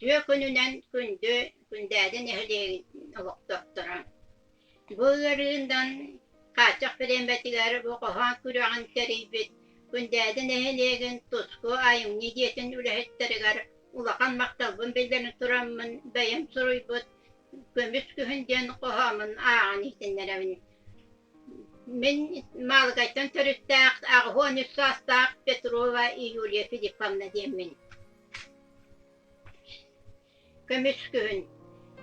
Үтүө күнүнэн күндү Күндээдэ нэһилиэгин олохтоохторо! Бу ыарыынан хааччах бириэмэтигэр бу хоһоон күрэҕин тэрийбит Күндээдэ нэһилиэгин Туску айымньы дьиэтин үлэһиттэригэр улахан махталбын биллэрэн тураммын бэйэм суруйбут «Көмүс күһүн» диэн хоһооммун ааҕан иһитиннэрэбин. Мин Маалыкайтан төрүттээх 83 саастаах Петрова Юлия Филипповна диэммин. Көмүс күһүн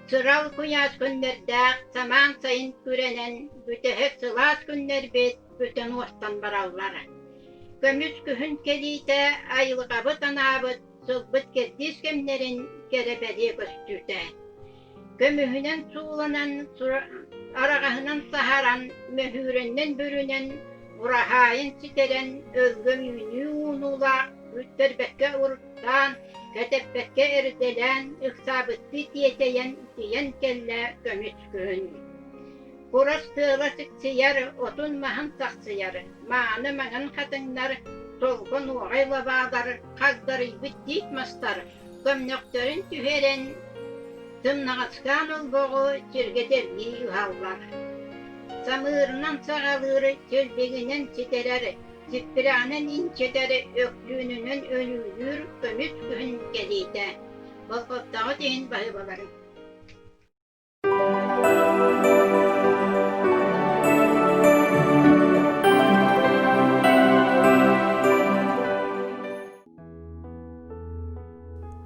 Сырал куйаас күннэрдээх самаан сайын күрэнэн бүтэһик сылаас күннэрбит бүтэн уостан бараллар. Көмүс күһүн кэлиитэ айылҕабыт анаабыт сылбыт кэрдиис кэмнэрин кэрэ бэлиэ көстүүтэ. Көмүһүнэн сууланан, араҕаһынан саһаран, мөһүүрэннэн бүрүнэн, ураһаайын ситэрэн, өлгөм үүнүү уунуулаах, үттэрбэккэ уруттаан, кэтэппэккэ эрдэлээн, ыксаабыттыы тиэтэйэн тиийэн кэллэ көмүс күһүн. Курас тыала сиксийэр, отун-маһын сахсыйар, мааны маҥан хатыҥнар, солко нуоҕай лабаалар, хагдарыйбыт тиит мастар көмнөхтөрүн түһэрэн, сымнаҕаскаан олбоҕу сиргэ тэлгии ыһаллар. Самыырынан саҕалыыр, силбигинэн ситэрэр, сиппирэҕинэн инчэтэр, өктүүнүнэн өлүүлүүр көмүс күһүн кэлиитэ. Болҕомтоҕут иһин баһыыбаларым.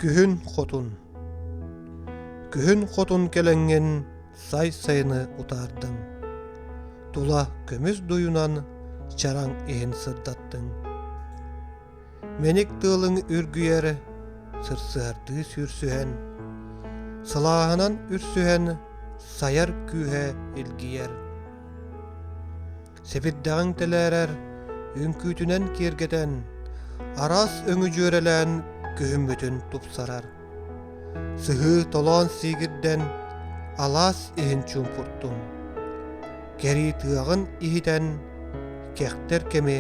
Күһүн хотун Күһүн хотун кэлэҥҥин сай сайыны утаардыҥ, тула көмүс дуйунан чараҥ иһин сырдаттыҥ. Мэник тыалыҥ үргүйэр, сырсыһардыы сүүрсүһэн, сылааһынан үрсүһэн сайар күүһэ илгийэр. Сэбирдэҕиҥ тэлээрэр, үҥкүүтүнэн киэргэтэн, араас өҥү дьүөрэлээн күһүммүтүн тупсарар. Сыһыы толоон сиигирдэн, алаас иһин чуумпуртуҥ. Кэрии тыаҕын иһитэн, кэхтэр кэми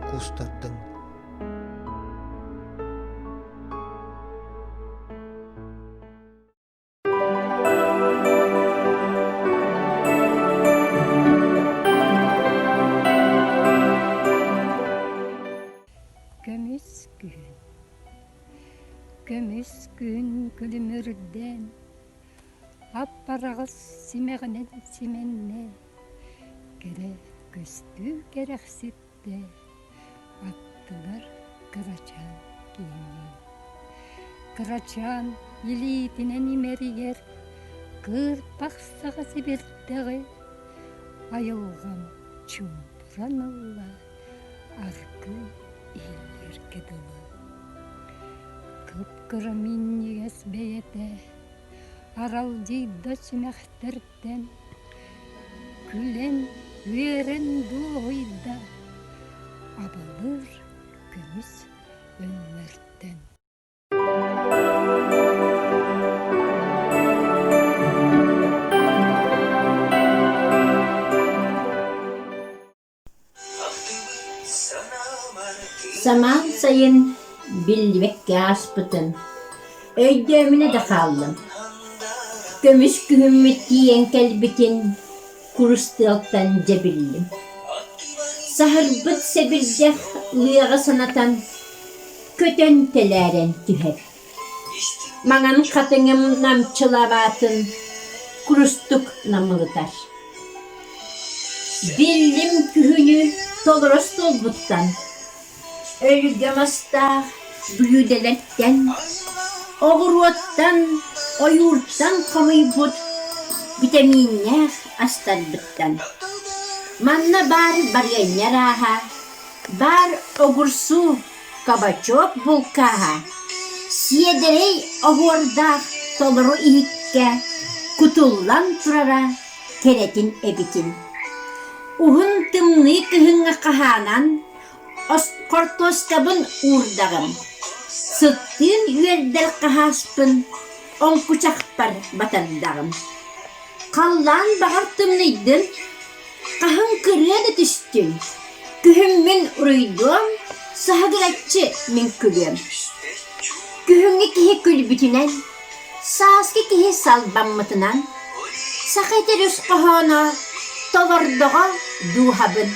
куустардыҥ. Көмүс күһүн Көмүс күн күлүмүрдээн, ап-араҕас симэҕинэн симэннэ, кэрэ көстүү кэрэхситтэ, аттыгар кырачаан киһини. Кырачаан илиитинэн имэрийэр кыырпах саҕа сибирдэҕи айылҕам чуумпуран ылла, аргыый иһиллиэргэ дылы. Кып-кыра минньигэс бэйэтэ аралдьыйда симэхтэртэн күлэн, үөрэн дуоһуйда абылыыр көмүс өҥнөртөн. Самаан сайын биллибэккэ ааспытын өйдөөмүнэ да хааллым. Көмүс күһүммүт тиийэн кэлбитин курус тыалтан дьэ биллим. Саһарбыт сэбирдэх лыаҕы санатан көтөн тэлээрэн түһэр. Маҥан хатыҥым намчылаабатын курустук намылытар. Биллим күһүнү толоро остуолбуттан, өлгөм астаах бүлүүдэлэртэн, оҕуруоттан, ойууртан хомуйбут битэмииннээх астарбыттан. Манна баар барыанньа арааһа, баар огурсуу Кабачок булкааһа сиэдэрэй оһуордаах толору иһиккэ кутуллан турара кэрэтин эбитин. Уһун тымныы кыһыҥҥа хаһаанан хортуоскабын уурдаҕым, сыттыын үөрдэр хаһааспын оҥкучахпар батардаҕым. Халлаан баҕар тымныйдын, Хаһыҥ кырыа да түстүн, күһүммүн уруйдуом, саһыгыраччы мин күлүөм. Күһүҥҥү киһи күлбүтүнэн, Сааскы киһи салбаммытынан саха этэр өс хоһооно толордоҕо дууһабын.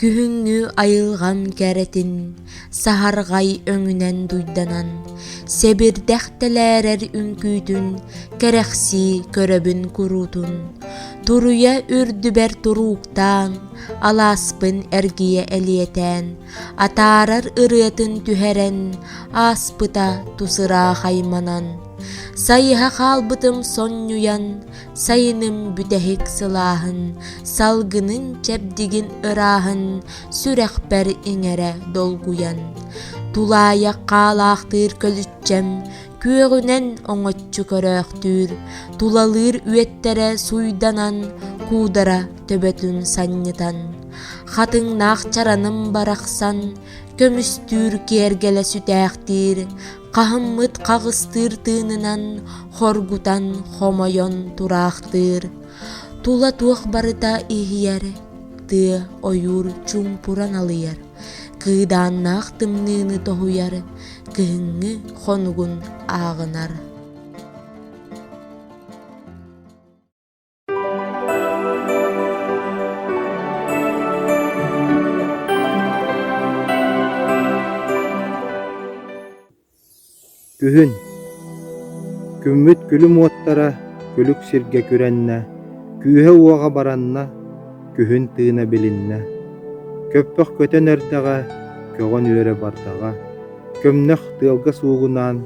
Күһүҥҥү айылҕам кэрэтин саһарҕай өҥүнэн дуйданан, сэбирдэх тэлээрэр үҥкүүтүн кэрэхсии көрөбүн куруутун. Туруйа үрдүбэр турууктаан, алааспын эргийэ элиэтээн, атаарар ырыатын түһэрэн, ааспыта тус ыраах айманан. Сайыһа хаалбытым сонньуйан, сайыным бүтэһик сылааһын, салгынын чэбдигин ырааһын сүрэхпэр иҥэрэ долгуйан, тулаайах хаалаахтыыр көлүччэм күөҕүнэн оҥоччу көрөөхтүүр, тулалыыр үөттэрэ суйданан, куудара төбөтүн санньытан, хатыҥнаах чараным барахсан, көмүстүүр киэргэлэ сүтээхтиир, хаһыммыт хаҕыстыыр тыынынан хоргутан, хомойон тураахтыыр. Тула туох барыта иһийэр, тыа ойуур чуумпуран алыйар, кыыдааннаах тымныыны тоһуйар, кыһыҥҥы хонугун ааҕынар. Күһүн Күммүт күлүм уоттара күлүк сиргэ күрэннэ, күүһэ-уоҕа баранна, күһүн тыына билиннэ. Көппөх көтөн эрдэҕэ, көҕөн үөрэ бардаҕа, көмнөх тыалга суугунаан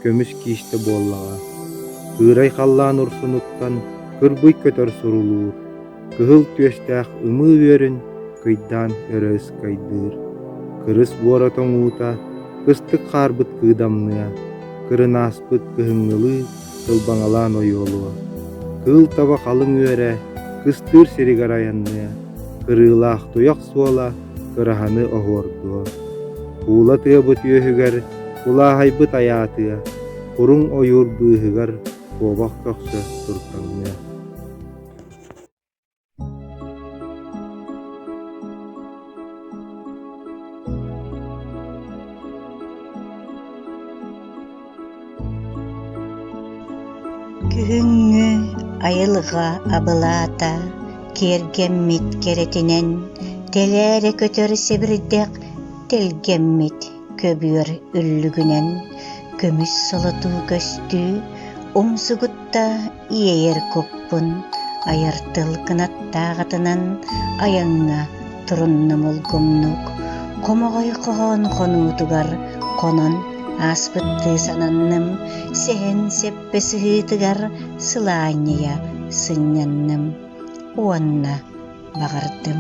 көмүс киистэ буоллаҕа. Кыырай халлаан урсунуттан кырбый көтөр сурулуур, кыһыл түөстээх ымыы үөрүн кыйдаан өрө ыскайдыыр. Кырыс буора тоҥуута, кыстык хаарбыт кыыдамныа, кырынааспыт кыһыҥҥылыы кылбаҥалаан ойуолуо. Кыыл таба халыҥ үөрэ кыстыыр сиригэр айанныа, кырыылаах туйах суола кыраһаны оһуордуо. Куула тыабыт үөһүгэр кулааһайбыт айаатыа, куруҥ ойуур быыһыгар куобах көхсө туртаҥныа. Күһүҥҥү айылҕа абылаата, киэргэммит кэрэтинэн, тэлээрэ көтөр сэбирдэх тэлгэммит көбүөр үллүгүнэн, көмүс солотуу көстүү умсугутта иэйэр куппун айар тыл кынаттааҕытынан айаҥҥа туруннум улгумнук, хомоҕой хоһоон хонуутугар хонон ааспыттыы сананным, сэһэн сэппэ сыһыытыгар сылаанньыйа сынньанным уонна баҕардым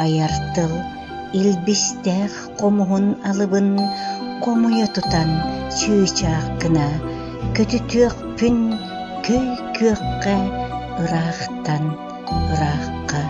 айар тыл илбистээх хомуһун алыбын хомуйа тутан чыычаах гына көтүтүөхпүн көй күөххэ ыраахтан ыраахха.